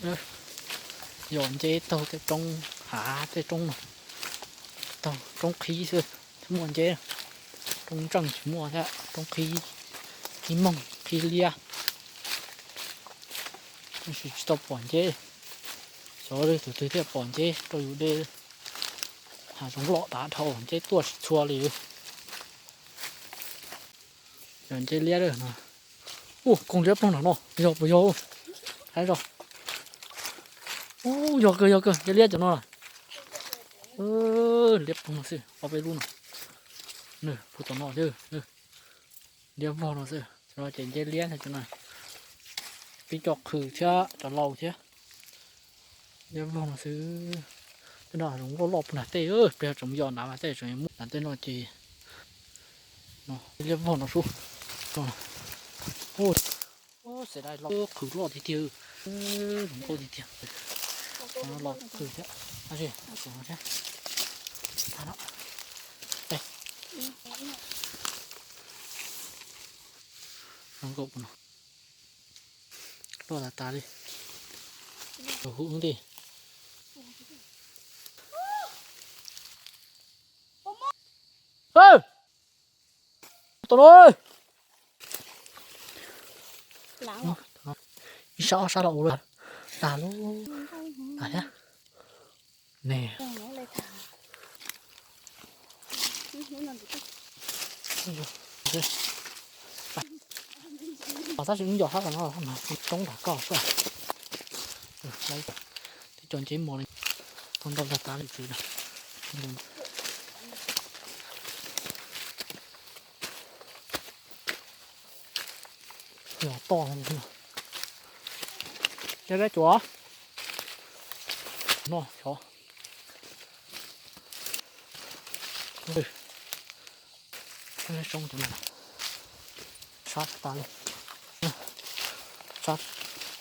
Yog nceb taug tej roob hav tej roob no, taug roob qhib xwb, tsis muaj nceb. Roob ntseej tsis muaj thiab, roob qhib, qhib moog qhib liab. Tab sis tsis tau pom nceb. Xyov tus twg thiaj pom nceb rau yus de. Hav zoov loj dav dhau, nceb tuaj tsis txhua li. Yog nceb liab no. Ua koog liab ploog nram no, yog puas yog? Saib zog. Ub, yog kawg, yog kawg, nceb liab cov no. Liab ploog no xwb, ob peb lub no. Nws puag tom no thiab. Liab vog no xwb, cov no ces nceb liab thiab cov no. Peb cov qhwv thiab cov laus thiab. Liab vog no xwb. Tej no zoov loj loj puag nram tej, peb tseem yos nrad mas tej tseem muaj nrad tej no ces. Liab vog no sub. Xav dai qhwv loj tiag tiag. Zoo nkauj tiag tiag. Los qhwv thiab. Zoo nkauj no. Loj tas tas li. Hu ntej. Tom no. Ib sab ob sab los ua tag lub. Ne. Tab sis wb yos sab tom no mas roob nram koj xwb. Tib co nceb mos li, tau ntau tag tas li tswv na. Yog toj. Dab cuav no xyov. Soob, sab tas li. Sab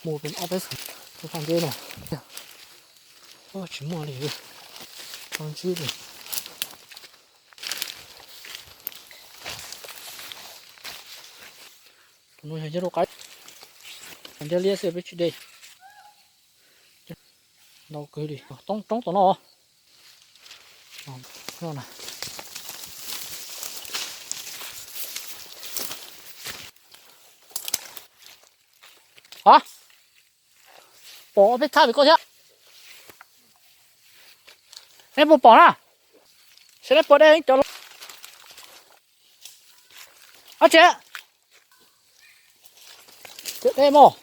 mus pem ob peb xeem, tus faj nceb no. Tsis muaj li, tsis ntsib li. Tus no yog nceb lub qaib, nceb liab xwb peb tsis de. Ntau kawg li, roob tom no. A, pom peb thaj pem koj thiab. Neb puas pom na? Saib neb puas de cov los. Ab tsi, cov de mog.